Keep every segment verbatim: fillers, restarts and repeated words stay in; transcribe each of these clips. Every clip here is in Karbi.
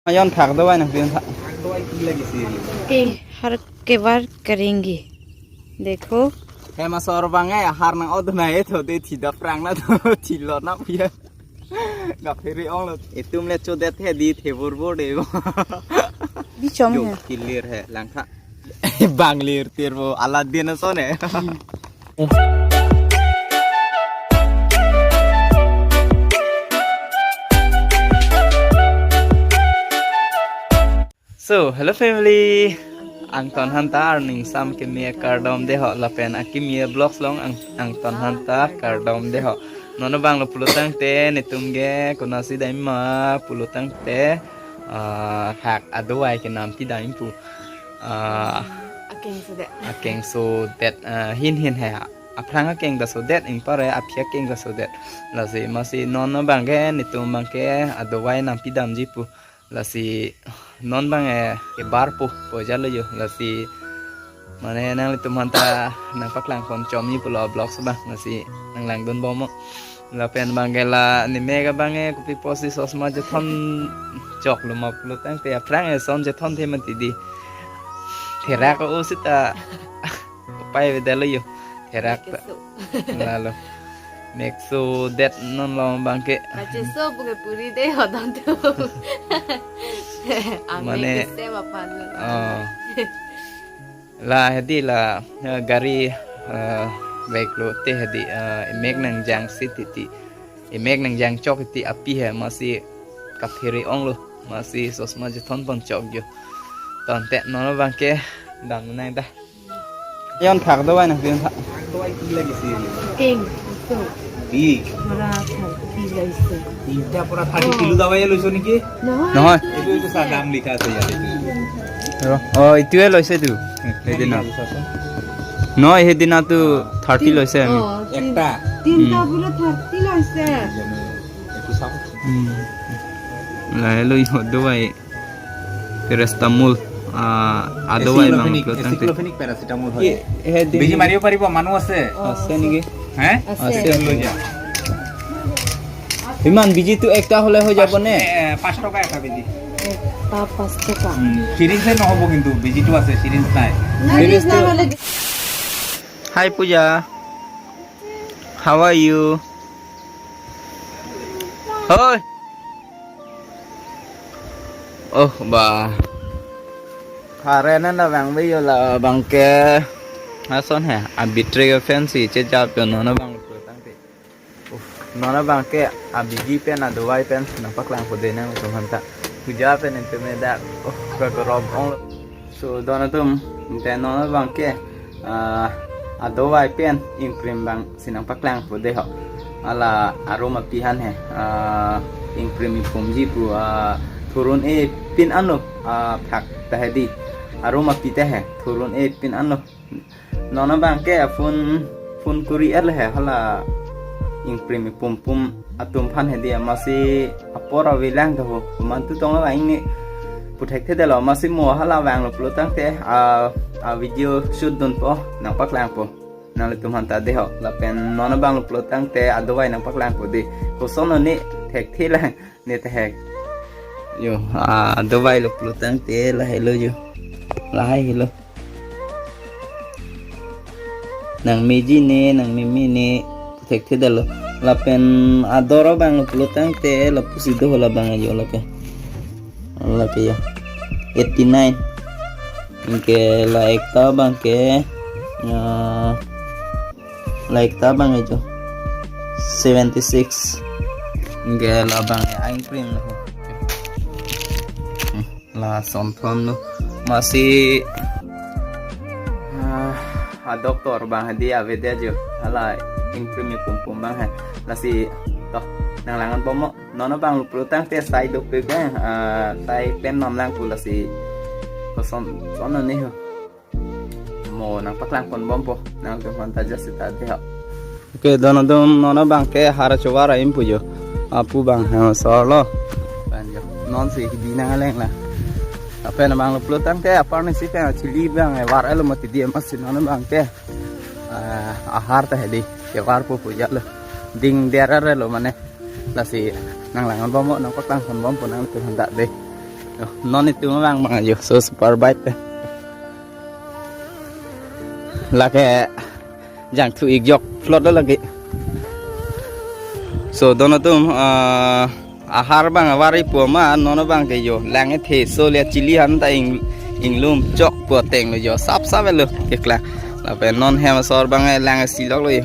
Ayon thak dawai nangpi thak. Ke har kebar karingi. Dekho. He masor bang eh, har nang odonai tho de thi daprang na tho, thi lo na puya. Gap heri ong lo. Itum le chodet he di the bur bur de. Bichom yo, he. Kilir he lang tha. Bang lir tir bo ala din ason he. So, hello family. Angton hanta arning sam keme kardom deho lapen akimi vlogs along ang, angton hanta kardom deho. Non abang lo pulo tangte netum ke konasi dam ma pulo tangte, ah, hak adawai kenam pi dam pu. Ah, akengsodet. Akengsodet, ah, hin hin he. Aphrang akeng ta sodet, ingpar aphi akeng ta sodet. Lasi masi non abang ke netum abang ke adawai nampi damji pu. Lasi non abang eh, kebar pu, pu jalo yo. Lasi mane nanglitum hanta nangpaklang pon chomji pulo vlogs abang. Lasi nanglangdun bom mo. Lapen abang ke la nemek abang eh kopi pusi sosma chethon chok lo ma pulo tangte aphrang eh son chethon the mati di. Therak o sita. Upai beda lo yo. Therak ta. Mekso. Lalo. Meksodet non lo abang ke. Kacheso pu ke puri de hodon tu. Mane. Ame kese bapan. Oh. La hedi la, eh, gari, eh, baik lo te hedi, eh, emek nangjang si titi. Emek nangjang chok titi api he masi kaphiri ong lo. Masi sosma chethon pon chok yo. Tangte non abang ke dam nang ta. Yon thak dawai nangpi thak. Thak dawai ki lagise? Keng, iso. Di. Pura thirty laise. Tinta pura thirty kilo dawai loiso niki? Nohoi. Nohoi. Itu, itu sa dam likha ase yaar itu. Oh, itu e loise tu. Hedi na. Nohoi, hedi na tu thirty loise ami. Oh, tin-, ekta. Tinta pura thirty loise. Itu sa. Hmm. La helo iho dawai. Paracetamol, ah, adawai abang aceclofenac, pulo tangte. Aceclofenac paracetamol হয়। কি, হে, দিম। বেজি মাৰিব পাৰিব, মানুহ আছে। আছে নেকি? হে? আছে। আছে। লৈ যা। ইমান বেজিটো একটা হ'লে হৈ যাব নে? পাঁচ, এ, পাঁচ টকা এটা বেজি। এটা পাঁচ টকা। উম, চিৰিঞ্জে নহ'ব কিন্তু, বেজিটো আছে, চিৰিঞ্জ নাই। নাই, চিৰিঞ্জ চিৰিঞ্জ নাই তো হ'লে। Hi, Pooja. How are you? Hoi. Oh, ba. Karen na bang be yo la bang ke. Ason he, abitri ke fan si che jap yo non abang lo pulo tangte. Uh, non abang ke abiji pen adawai pen nangpaklangpo de nangtum hanta. Puja pen entum me dak. Oh, ka ko rob ong. So, don atum, te non abang ke, ah, adawai pen ingprim abang si nangpaklangpo de ho. Hala arum api han he, ah, ingprim ipumji pu, ah, thurun-e pin anlo, ah, phak ta hedi. Arum api ta he, thurun-e pin anlo. Non abang ke phone, phone kuri er le he, hala ingprim ipum pum atum aphan hedi amatsi apor avelang ta ho. Komantu tong abang ne pu thekthedetlo, amatsi mo hala vanglo pulo tangte, a, a video shoot dunpo, nangpaklangpo. Nanglitum hanta de ho. Lapen non abang lo pulo tangte adawai nangpaklangpo de. Koson ne thekthe lang ne tehek. Yo, a, adawai lo pulo tangte lahelo yo. Lahai helo. Nangmeji ne, nangmeme ne, pu thekthedetlo. Lapen ador abang lo pulo tangte lapusi do ho labang ajo lapen. Lapen yo. Eighty-nine. Anke la ekta abang ke, ya, la ekta abang ajo. Seventy-six. Anke labang ya, ingprim lo. Hmm. La sonthom lo. Amatsi, ah, a doctor abang hedi avedet jo. Hala ingprim ipum pum abang he. Lasi to nanglang-an bom mo. Non abang lo pulo tangte sai dopik abang, ah, sai pen non lang pu lasi. Koson, son ne ho. Mo nangpaklang pon bompo, nangtum hanta just sita de ho. Okay, don atum non abang ke har chovar aim pu jo. Apu abang ha sor lo. Pen jo. Non si di nang aleng la. Apen abang lo pulo tangte apar ni si pen chili abang, eh, var elo mati di amatsi non abang ke. Ah, ahar ta hedi. Kevarpo pu jalo. Ding der er lo mane. Lasi nanglang-an bom mo, nangpaklang pon bompo nangtum hanta de. Non itum abang abang jo, so super bike te. Lake jangthu ik jok plot lo lake. So don atum, ah, ahar abang avari pu ma non abang ke jo lang ethe so le chili han ta ing, inglum chok pu ateng lo jo sap sap lo keklang. Lapen non hem asor abang lang si lok lo jo.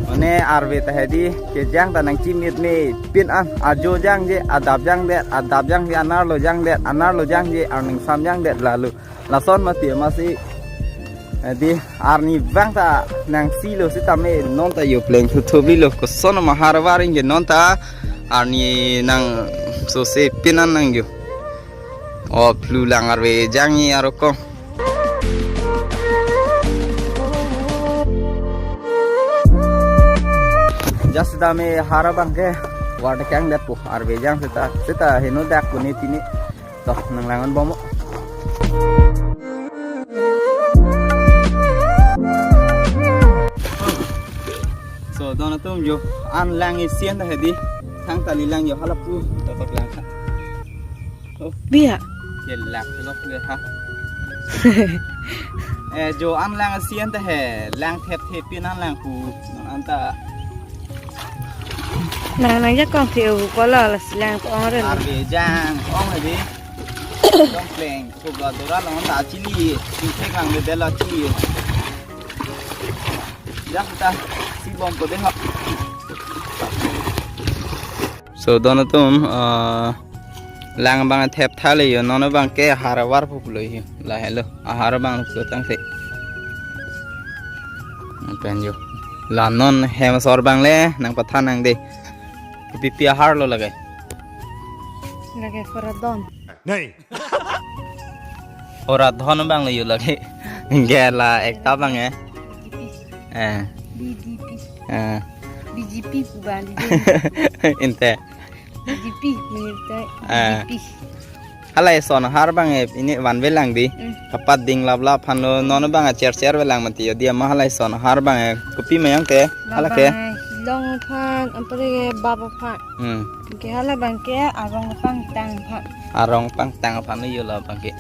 Mane arve ta hedi kejang ta nangchimit me pin an ajo jangje adap jangdet adap jangje anerlo jangdet anerlo jangje arningsam jangdet lalu lason mati masi hedi arni abang ta nangsi lo sitame non ta jo pleng thuthup lo koson ma har avari ke non ta arni nang so se pin an nang jo. O phlu lang arve jangji aro ko. Just dame har abang ke war kang det pu arve jang seta seta heno dak pu ne pini. To nang lang an bom. So don atum jo an lang isi an ta hedi thang tali lang jo hala pu to pak lang. Oh. Biya. Kelak kelok le ha. Eh, jo an lang isi an ta he, lang thep thep pin an lang pu, non an ta. Nang nang jakong the u kola la silang ko ong ren. Arve jang ong hedi. Dong pleng, ko bla dora non ta chili, si thek lang de la chili. Jak ta, si bom ko de ha. So don atum, ah, lang abang thep thale jo non abang ke har avar pu lo jo la helo ahar abang lo tangte. Pen jo la non hem asor abang le nang pathan nang de. Pipi ahar lo lake. Lake Horadon. Nei. Horadon abang lo jo lake. Gela ekta abang eh. B J P. Eh. B J P. Eh. B J P pu bali. Inte. B J P, minit tai. Eh. B J P. Halai son har abang eh, ini vanve lang di. Hmm. Kapading lap lap aphan lo non abang acher cher ve lang mati jo di ama halai son har abang eh. Kopi ma jangte. Hala ke. Labang eh, hilong aphan, ampere bap aphan. Hmm. Ke hala abang ke arong pangtang aphan. Arong pangtang aphan lo jo la abang ke.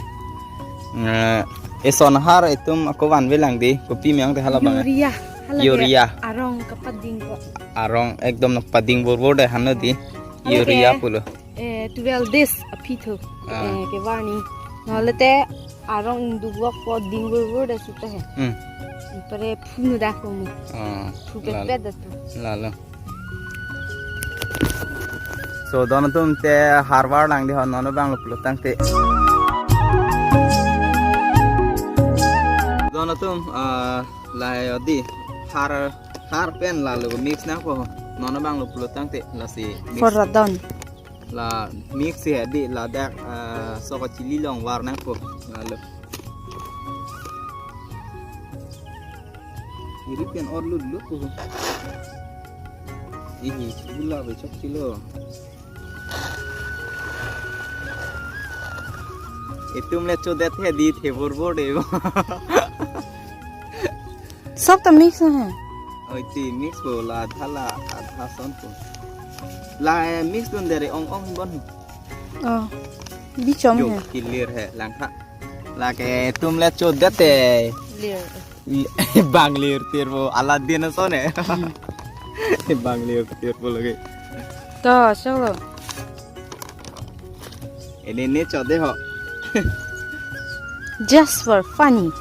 Eh, eson har itum ako vanve lang di, kopi ma jangte hala abang. Urea. Hala ke urea. Arong kapading ko. Arong ekdom nangpading bor bor de han lo di. Hala urea ke, pulo. Eh, twelve days aphi thu. Ah. Eh, ke warning. Nolete arong induk wok ko ding bor bor de sita he. Hmm. Pare phunu dak ko mu. Ah. Phu pet pet dak tu. Lalo. So don atum te har var lang di ho non abang lo pulo tangte. Don atum, ah, lahai jo di har har pen lalo mix nangpo non abang lo pulo tangte lasi mix. Horadon. La mix si hedi ladak, ah, sok chili along var nangpo lalo. Iri pen or lut lut po. Ihi bula be chok chilo. Itum le chodet hedi the bor bor de. Sob ta mix hai. Oi ti mix po la adha la adha son po. La, eh, mix dun dere ong ong bon. Oh. Bichom jo hai. Kilir hai lang ha. Lake itum le chodet te. Lir. Bang lir tir po Aladdin ason eh. Hmm. Bang lir tir po lake. To, solo. Ini ni chode ho. Just for funny.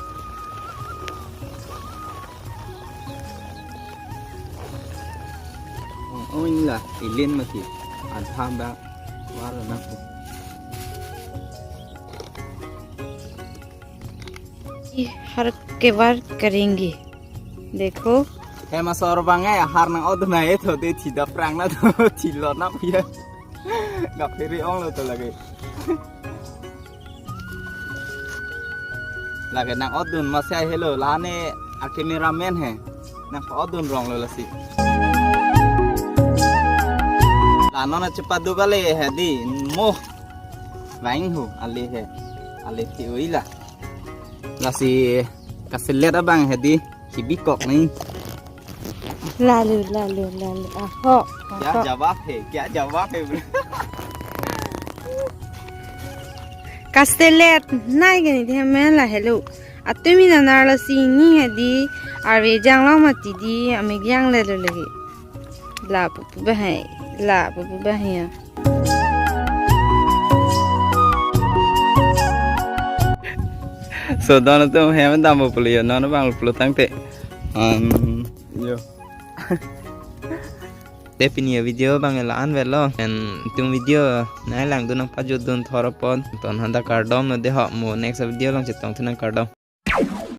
Oh, oh, inilah ilin mati. Adha ba war na. ये हर के बार करेंगे। देखो। Hem asor abang eh, har nang odun ai tho de thi dap rang na tho thi lo na puya. Gap phiri ong lo to lake. Lake nang odun masai helo lane a cameraman he. Nang odun rong lo lasi. La non a chepadu kali he di mo. Vaing hu ali he. Ali thi ui la. Lasi kaselet abang he di. Kibikok ni. Lalu, lalu, lalu. Aho. क्या Aho. जवाब है, क्या जवाब है बोले? Kastelet nai gani the men la helo. Atumi nanar lo si ni hadi arve jang lo mati di amik jang le lo lagi. La pupu bahai, la pupu bahai ya. So, don atum hem dam pulo yo, non bang pulo tangte. Um, yo. Te pini a video bang la-an velo. And itum video nai lang dun nang pajut dun thor apot. Ton handa kardom no de ho, mo next video along chetong thu nang, kardom.